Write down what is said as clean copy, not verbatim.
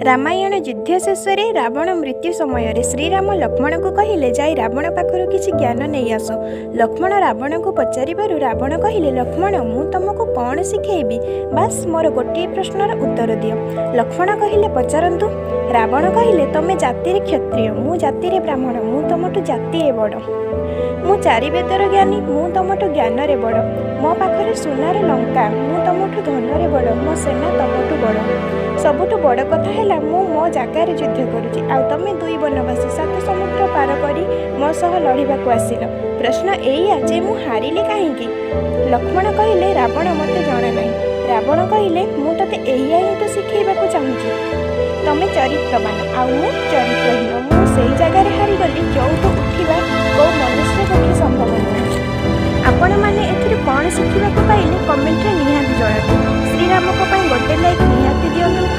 ରାମାୟଣ ଯୁଦ୍ଧ ଶେଷରେ ରାବଣ ମୃତ୍ୟୁ ସମୟରେ ଶ୍ରୀରାମ ଲକ୍ଷ୍ମଣଙ୍କୁ କହିଲେ, "ଯାଇ ରାବଣ ପାଖରୁ କିଛି ଜ୍ଞାନ ନେଇ ଆସ।" ଲକ୍ଷ୍ମଣ ରାବଣଙ୍କୁ ପଚାରିବାରୁ ରାବଣ କହିଲେ, "ଲକ୍ଷ୍ମଣ, ମୁଁ ତମକୁ କ'ଣ ଶିଖେଇବି? ବାସ୍, ମୋର ଗୋଟିଏ ପ୍ରଶ୍ନର ଉତ୍ତର ଦିଅ।" ଲକ୍ଷ୍ମଣ କହିଲେ, "ପଚାରନ୍ତୁ।" ରାବଣ କହିଲେ, "ତମେ ଜାତିରେ କ୍ଷତ୍ରିୟ, ମୁଁ ଜାତିରେ ବ୍ରାହ୍ମଣ। ମୁଁ ତମଠୁ ଜାତିରେ ବଡ଼। ମୁଁ ଚାରି ବେଦର ଜ୍ଞାନୀ, ମୁଁ ତମଠୁ ଜ୍ଞାନରେ ବଡ଼। ମୋ ପାଖରେ ସୁନାର ଲଙ୍କା, ମୁଁ ତମଠୁ ଧନରେ ବଡ଼। ମୋ ସେନା ତମଠୁ ବଡ଼। ସବୁଠୁ ବଡ଼ କଥା ହେଲା, ମୁଁ ମୋ ଜାଗାରେ ଯୁଦ୍ଧ କରୁଛି, ଆଉ ତମେ ଦୁଇ ବନବାସୀ, ସାତ ସମୁଦ୍ର ପାର କରି ମୋ ସହ ଲଢ଼ିବାକୁ ଆସିଲ। ପ୍ରଶ୍ନ ଏଇଆ ଯେ ମୁଁ ହାରିଲି କାହିଁକି?" ଲକ୍ଷ୍ମଣ କହିଲେ, "ରାବଣ, ମୋତେ ଜଣା ନାହିଁ।" ରାବଣ କହିଲେ, "ମୁଁ ତତେ ଏଇଆ ହିଁ ତ ଶିଖେଇବାକୁ ଚାହୁଁଛି। ତମେ ଚରିତ୍ରବାନ ଆଉ ମୁଁ ଚରିତ୍ରହୀନ। ମୁଁ ସେଇ ଜାଗାରେ ହାରିଗଲି, ଯୋଉଠୁ ଉଠିବା କୋଉ ମନୁଷ୍ୟ ପକ୍ଷେ ସମ୍ଭବ ନୁହେଁ।" ଆପଣମାନେ ଏଥିରୁ କ'ଣ ଶିଖିବାକୁ ପାଇଲେ, କମେଣ୍ଟରେ ନିହାତି ଜଣାନ୍ତୁ। ଶ୍ରୀରାମଙ୍କ ପାଇଁ ଗୋଟେ ଲାଇକ୍ ନିହାତି ଦିଅନ୍ତୁ।